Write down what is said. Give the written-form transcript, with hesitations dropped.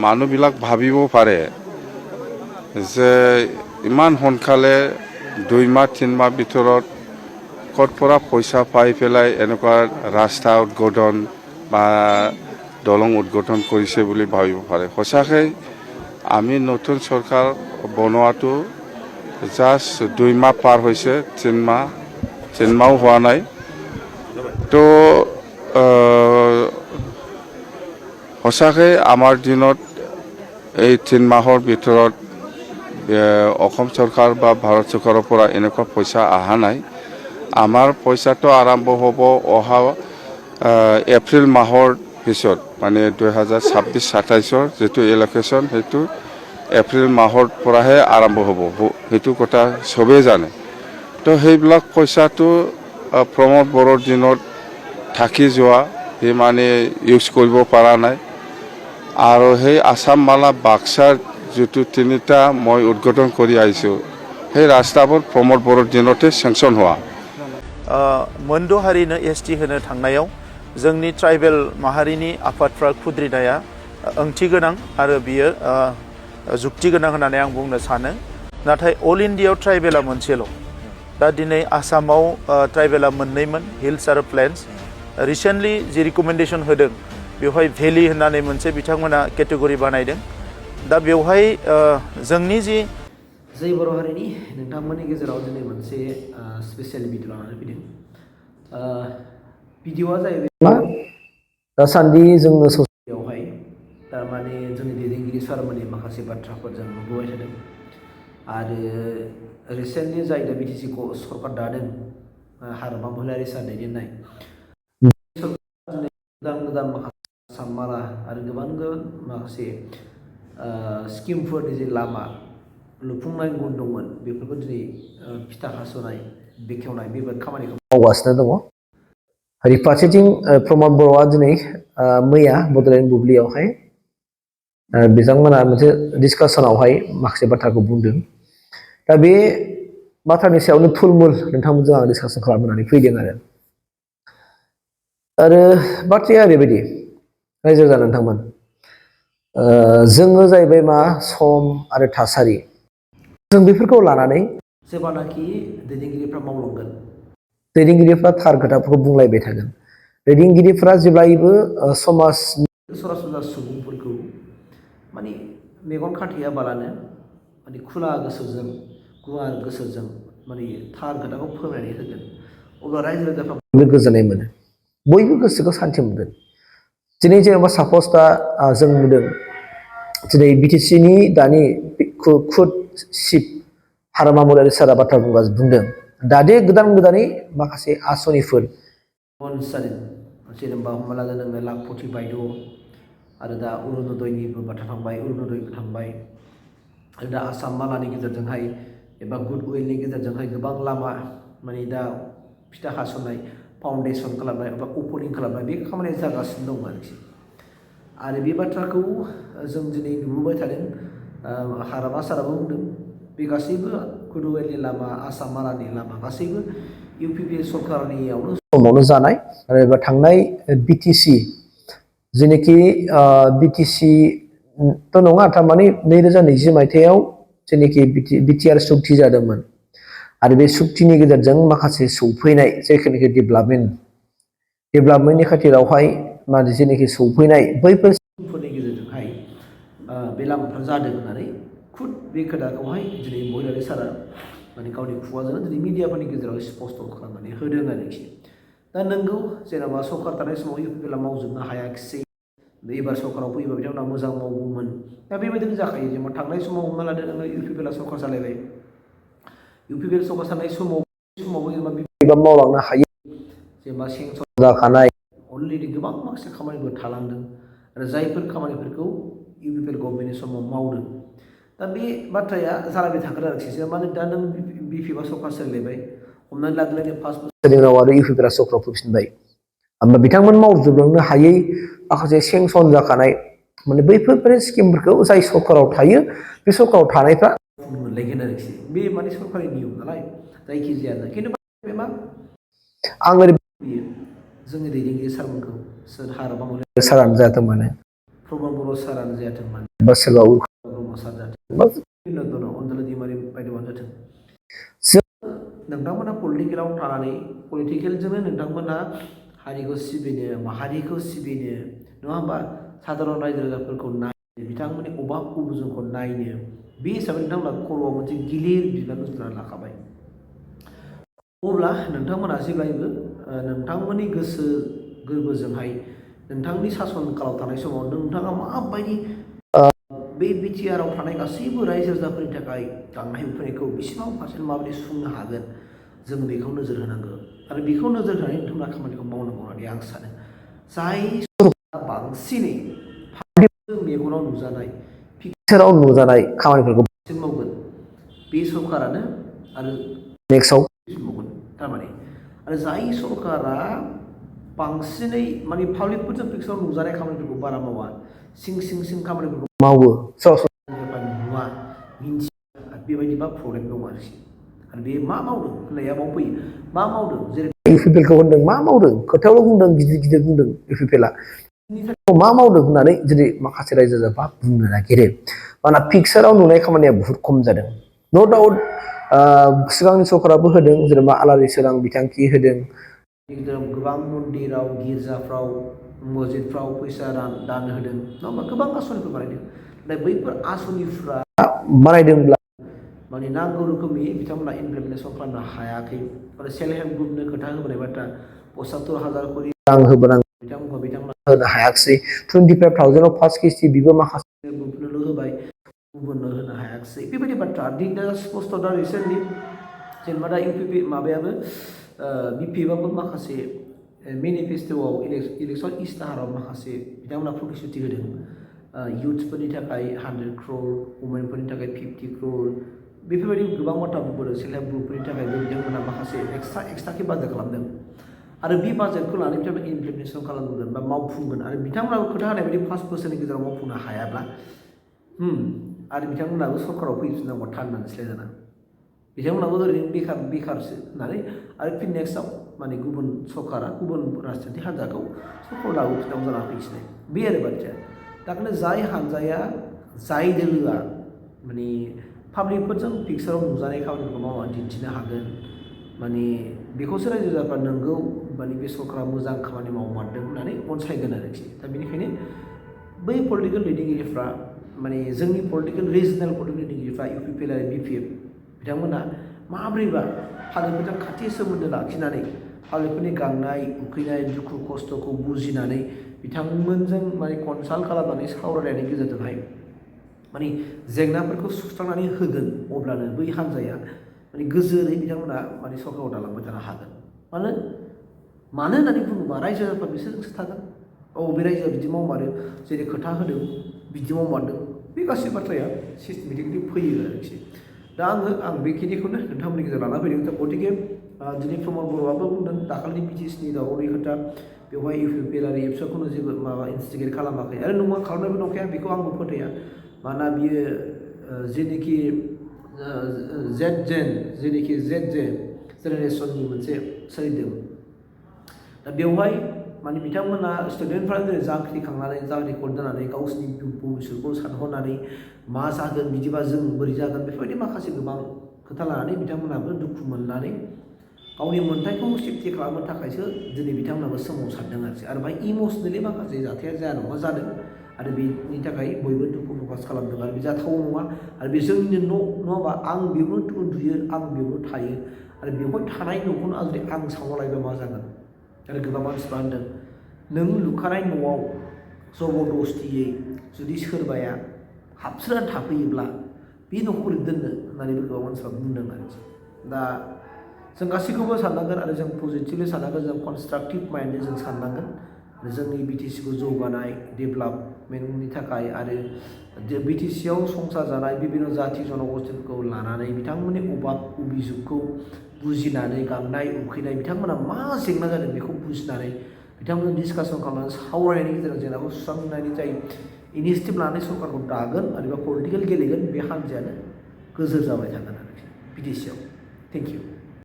মানুহবিলাক ভাবিব পাৰে যে ইমান সোনকালে 2 মাহ 3 মাহ ভিতৰত ক'ৰ পৰা পইচা পাই পেলাই এনেকুৱা ৰাস্তা উদ্বোধন বা দলং উদ্বোধন কৰিছে বুলি ভাবিব পাৰে। সঁচাকৈ আমি নতুন চৰকাৰ বনোৱাটো জাষ্ট 2 মাহ পাৰ হৈছে, 3 মাহো হোৱা নাই। তো সঁচাকৈ আমাৰ দিনত এই 3 মাহৰ ভিতৰত অসম চৰকাৰ বা ভাৰত চৰকাৰৰ পৰা এনেকুৱা পইচা অহা নাই। আমাৰ পইচাটো আৰম্ভ হ'ব অহা এপ্ৰিল মাহৰ পিছত, মানে 2026-27 যিটো এল'কেশ্যন সেইটো এপ্ৰিল মাহৰ পৰাহে আৰম্ভ হ'ব, সেইটো কথা চবেই জানে। তো সেইবিলাক পইচাটো প্ৰমোদ বড়োৰ দিনত থাকি যোৱা, সি মানে ইউজ কৰিব পৰা নাই। আৰু সেই আসাম মালা বাক্সাৰ যিটো 3টা মই উদ্বোধন কৰি আহিছোঁ, সেই ৰাস্তাবোৰ প্ৰমোদ বড়োৰ দিনতে চেংচন হোৱা। मोनद' हारिनो एसटि होनो थांनायाव जोंनि ट्राइबेल माहारिनि आफादफ्रा खुद्रिनाया ओंथि गोनां आरो बियो जुक्ति गोनां होननानै आं बुंनो सानो। नाथाय अल इन्डियायाव ट्राइबेला मोनसेल'। दा दिनै आसामाव ट्राइबेला मोननैमोन, हिल्स आरो प्लेन्स। रिसेन्टलि जि रिकमेन्डेसन होदों बेवहाय भेलि होननानै मोनसे बिथांमोना केटेगरि बानायदों। दा बेवहाय जोंनि जि बर' हारिनि नोंथांमोननि गेजेराव दिनै मोनसे स्पेसियेल भिडिअ लानानै फैदों। भिडिअआ जाहैबाय मा दासान्दि जोङो ससाइटियावहाय थारमाने जोंनि दैदेनगिरि सारमोननि माखासे बाथ्राफोर जों नुबोबाय थादों। आरो रिसेन्टलि जाय दा बिटिसि सरकार दादों, हारमा महिलारि सान दैदेननाय गोदान माखासे आसाम माला आरो गोबां माखासे स्किमफोरनि जे लामा लुफुंनाय गुन दंमोन, बेफोरखौ दिनै फिथा हास'नाय बेखेवनाय बेबायदि खामानिखौ मावगासिनो दङ। फारसेथिं प्रमद बर'आ दिनै मैया बड'लेण्ड बुब्लियावहाय बिथांमोना मोनसे डिसकासनावहाय माखासे बाथ्राखौ बुंदों। दा बे बाथ्रानि सायावनो थुलमुल नोंथांमोनजों आं डिसकासन खालामनानै फैदों आरो बाथ्राया ओरैबायदि, रायजो राजा नोंथांमोन, जोङो जाहैबाय मा सम आरो थासारि, जों बेफोरखौ लानानै जेब्लानाखि दैदेनगिरिफ्रा मावलांगोन, दैदेनगिरिफ्रा थार खोथाफोरखौ बुंलायबाय थागोन। दैदेनगिरिफ्रा जेब्लायबो समाजनि सरासनस्रा सुबुंफोरखौ माने मेगन खाथेयाबालानो माने खुला गोसोजों गुवार गोसोजों माने थार खोथाखौ फोरमायनानै होगोन, अब्ला रायजो राजाफ्रा गोजोननाय मोनो, बयबो गोसोखौ सान्थि मोनगोन। दिनै जेनेबा सापज दा जों नुदों दिनै बिटिसिनि दानि खुद चिफ हारमा महिलारि सारा बाथ्रा बुंदों, दादे गोदानै माखासे आसनिफोर जेनेबा हमना ला जोङो लाखपति बायद' आरो दा अरुणदयनिबो बाथ्रा थांबाय, अरुणदयबो थांबाय, आरो दा आसाम मालानि गेजेरजोंहाय एबा गुड उइलनि गेजेरजोंहाय गोबां लामा माने दा फिथा हास'नाय, फाउन्डेसन खालामनाय एबा अपेनिं खालामनाय बे खामानिया जागासिनो दं आरोखि। आरो बे बाथ्राखौ जों दिनै नुबोबाय थादों। हारामा साराबो बुंदों, बे गासैबो गुड उइलनि लामा, आसाम मालानि लामा गासैबो इउपिपि सरकारनियावनो समावनो जानाय। आरो थांनाय बिटिसि जेनोखि बिटिसिथ' नङा, थारमाने 2020 मायथाइयाव जेनोखि बिटिआर सुक्ति जादोंमोन, आरो बे सुक्तिनि गेजेरजों माखासे सौफैनाय जायखिनिखि डेभेलपमेन्टनि खाथिरावहाय माने जेनोखि सौफैनाय बैफोर स्किमफोरनि गेजेरजोंहाय बे लामाफ्रा जादों होननानै खुद बे खोथाखौहाय दिनै महिलारि सारा माने गावनि खुगाजों दिनै मिडियाफोरनि गेजेराव स्पष्ट खालामनानै होदों आरोखि। दा नोंगौ जेनेबा सरकार थानाय समाव इउपिपिएलआ मावजोबनो हायाखिसै, एबार सरकाराव फैयोबा बिथांमोना मोजां मावगौमोन। दा बेबायदिनो जाखायो, जेनेबा थांनाय समाव हमना लादो नोङो इउपिपिएलआ सरकार सालायबाय, इउपिपिएल सरकार सालायनाय समावबो जेनेबा मावलांनो हायो, जेनेबा सेंसन जाखानाय अलरेडि गोबां माखासे खामानिफोर थालांदों, आरो जायफोर खामानिफोरखौ इउपिपिएल गभर्नमेन्टनि समाव मावदों। दा बे बाथ्राया जालायबाय थागोन आरोखि। जेनेबा दा नों बिपिएफआ सरकार सोलायबाय, हमनानै लादों 5 बोसोरनि उनाव आरो इउपिपिएलआ सरकाराव फैफिनबाय, होमबा बिथांमोन मावजोबलांनो हायै माखासे सेंसन जाखानाय माने बैफोर स्किमफोरखौ जाय सरकाराव थायो बे सरकाराव थानायफ्रा मोनलायगोन आरोखि। बे माने सरकारि नियम नालाय, जायखिजाया खिन्थु बे मा आं ओरै जोंनि दैदेनगिरि सारमोनखौ सोर हारामा महिलारि सारानो जाथों मानो, प्रमद बर' सारानो जायाथों मानो बा सोरबा उरखाव ब्रह्म सार जाथों बा बिभिन्न दङ अनजलि दैमारि बायदियानो जाथों जों नोंथांमोना पलिटिकेलाव थानानै पलिटिकेलजोंनो नोंथांमोना हारिखौ सिबिनो माहारिखौ सिबिनो नङा होमबा साधारन रायजो राजाफोरखौ नायनो बिथांमोननि अभाब उबुजोंखौ नायनो बे हिसाबै नोंथांमोना खर'आव मोनसे गिलिर बिबान रुजुनानै लाखाबाय अब्ला नोंथांमोना जेब्लायबो नोंथांमोननि गोसो गोरबोजोंहाय नोंथांनि सासन कालाव थानाय समाव नोंथाङा माबायदि बे बिटिआरआव थानाय गासैबो रायजो राजाफोरनि थाखाय गांनाय उखैनायखौ बेसेबां पार्सेन्ट माबायदि सुफुंनो हागोन जों बेखौ नोजोर होनांगौ आरो बेखौ नोजोर होनानै नोंथांमोना खामानिखौ मावनांगौ होननानै आं सानो जाय सरकारा बांसिनै मेगनाव नुजानाय पिक्साराव नुजानाय खामानिफोरखौ बांसिन मावगोन बे सरकारानो आरो नेक्स्टआव मावगोन थारमाने आरो जाय सरकारा बांसिनै माने पाब्लिकफोरजों पिक्साराव नुजानाय खामानिफोरखौ बारा मावा सिं खामानिफोरखौ मावो सरासनस्रा नुवा मिन्थिया बेबायदिबा प्रब्लेम दं आरो बे मा मावदों होननाया माव फैयो मा मावदों जेरै इउपिपिएलखौ होनदों मा मावदों खोथायावल' बुंदों गिदिर बुंदों इउपिपिएलआ मा मावदों होननानै जुदि माखासे रायजो राजाफ्रा बुंनो नागिरो मानोना पिक्साराव नुनाय खामानिया बुहुत खम जादों न' डाउट सिगांनि सरकाराबो होदों जेनेबा आलारि सोरां बिथांखि होदों गोबां मन्दिराव गिर्जाफ्राव मस्जिदफ्राव फैसा दान होदों नङा होमबा गोबां आसनिफोर बानायदों दा बैफोर आसनिफ्रा बानायदोंब्ला माने नांगौ रोखोमनि बिथांमोना इमप्लिमेन्टेसन खालामनो हायाखै आरो सेल्फ हेल्प ग्रुपनो खोथा होबोनाय बाथ्रा 75,000 कोटी रां होबोनांगौ बिथांमोना होनो हायाखिसै 25,000 आव फार्स्ट किस्ति बिबो माखासे ग्रुपनोल' होबाय गुबुननो होनो हायाखिसै बेबायदि बाथ्रा दा स्पष्ट दा रिसेन्टलि जेनेबा दा इउपिपि माबायाबो बिपिएफआबो माखासे मेनिफेस्ट'आव इलेक्सन इस्ताहाराव माखासे बिथांमोना प्रतिश्रुति होदों इयुथ्सफोरनि थाखाय 100 crore वुमेनफोरनि थाखाय 50 crore बेफोरबायदि गोबां बाथ्रा बुंबोदों सेल्फ हेल्प ग्रुपफोरनि थाखायबो बिथांमोना माखासे एक्सट्राके बाजेट खालामदों आरो बे बाजेटखौ लानानै बिथांमोना इमप्लिमेन्टेसन खालामगोन बा मावफुंगोन आरो बिथांमोनाबो खोथा होनाय बायदि 5 बोसोरनि गेजेराव मावफुंनो हायाब्ला आरो बिथांमोनाबो सरकाराव फैफिननांगौ थान मोनस्लाय जाना बिथांमोनाबो ओरैनो बेखारसो होननानै आरो फिन नेक्स्टआव माने गुबुन सरकारा गुबुन राजखान्थि हान्जाखौ सरकाराव लाबोफिननांगौ जाना फैफिननाय बे आरो बाथ्राया दाखालि जाय हान्जाया जाय दोलोआ माने पाब्लिकफोरजों पिक्साराव नुजानाय खामानिफोरखौ मावनानै दिन्थिनो हागोन माने बेखौसो रायजो राजाफ्रा नोंगौ माने बे सरकारा मोजां खामानि मावमारदों होननानै अनसायगोन आरोखि दा बेनिखायनो बै पलिटिकेल दैदेनगिरिफ्रा माने जोंनि पलिटिकेल रिजनेल पलिटिकेल दैदेनगिरिफ्रा इउपिपिएल आरो बिपिएफ बिथांमोना माब्रैबा पाब्लिकफोरजों खाथि सोमोन्दो लाखिनानै पाब्लिकफोरनि गांनाय उखैनाय दुखु खस्थ'खौ बुजिनानै बिथांमोनजों माने कनसाल्ट खालामनानै सावरायनायनि गेजेरजोंहाय माने जेंनाफोरखौ सुस्रांनानै होगोन अब्लानो बै हान्जाया माने गोजोरै बिथांमोना माने सरकाराव दालांबाय थानो हागोन मानो होननानै बुङोबा रायजो राजाफ्रा बिसोरजोंसो थागोन बे रायजोआ बिदि मावमारो जेरै खोथा होदों बिदि मावमारदों बे गासै बाथ्राया सिस्टेमेटिकलि फैयो आरोखि दा आं बेखिनिखौनो नोंथांमोननि गेजेराव लाना फैदों गतिके दिनै प्रमद बर'आबो बुंदों दाखालिनि बिटिसिनि दावरावनि खोथा बेवहाय इउपिपिएल आरो एबसुखौनो जेबो माबा इनस्टिगेट खालामाखै आरो नङा खालामनायबो नंखाया बेखौ आंबो फोथाया मानोना बियो जेनोखि जेड जेनेरेसननि मोनसे सोलिदों दा बेवहाय माने बिथांमोना स्टुडेन्टफ्रा जेरै जांख्रिखांनानै जांख्रिखर जानानै गावसिनि भबिष्यतखौ सानहरनानै मा जागोन बिदिबा जों बोरै जागोन बेफोरबायदि माखासे गोबां खोथा लानानै बिथांमोनाबो दुखु मोननानै गावनि मोन्थाइखौ सेफटि खालामनो थाखायसो दिनै बिथांमोनाबो सोमावसारदों आरो बाहाय इमसनेलि माखासे जाथाया जाया नङा जादों आरो बेनि थाखाय बयबो दुखु प्रकास खालामदों आरो बे जाथाव नङा आरो बे जोंनिनो न' नङाबा आं बेयावनो उन्दुयो आं बेयावनो थायो आरो बेवहाय थानाय न'खौनो जुदि आं सावना लायोबा मा जागोन आरो गोबां मानसिफ्रा होनदों नों लुखानाय न'आव जबरदस्तियै जुदि सोरबाया हाबसोनानै थाफैयोब्ला बे न'खौ बोरै दोननो होननानै गोबां मानसिफ्रा बुंदों आरोखि दा जों गासैखौबो साननांगोन आरो जों पजिटिभलि साननांगोन जों कनस्ट्राक्टिभ माइन्डजों जों साननांगोन जोंनि बिटिसिखौ जौगानाय डेभेलपमेन्टनि थाखाय आरो बिटिसिआव संसार जानाय बिभिन्न जाथि जनगोष्ठीफोरखौ लानानै बिथांमोननि अभाब अभिजुगखौ बुजिनानै गांनाय उखैनाय बिथांमोना मा जेंना जादों बेखौ बुजिनानै बिथांमोनजों डिसकासन खालामनानै सावरायनायनि गेजेरजों जेंनाखौ सुस्रांनायनि जाय इनिसिएटिभ लानानै सरकारखौ दागोन आरो पलिटिकेल गेलेगोन बे हान्जायानो गोजोर जाबाय थागोन आरोखि बिटिसिआव थेंक इउ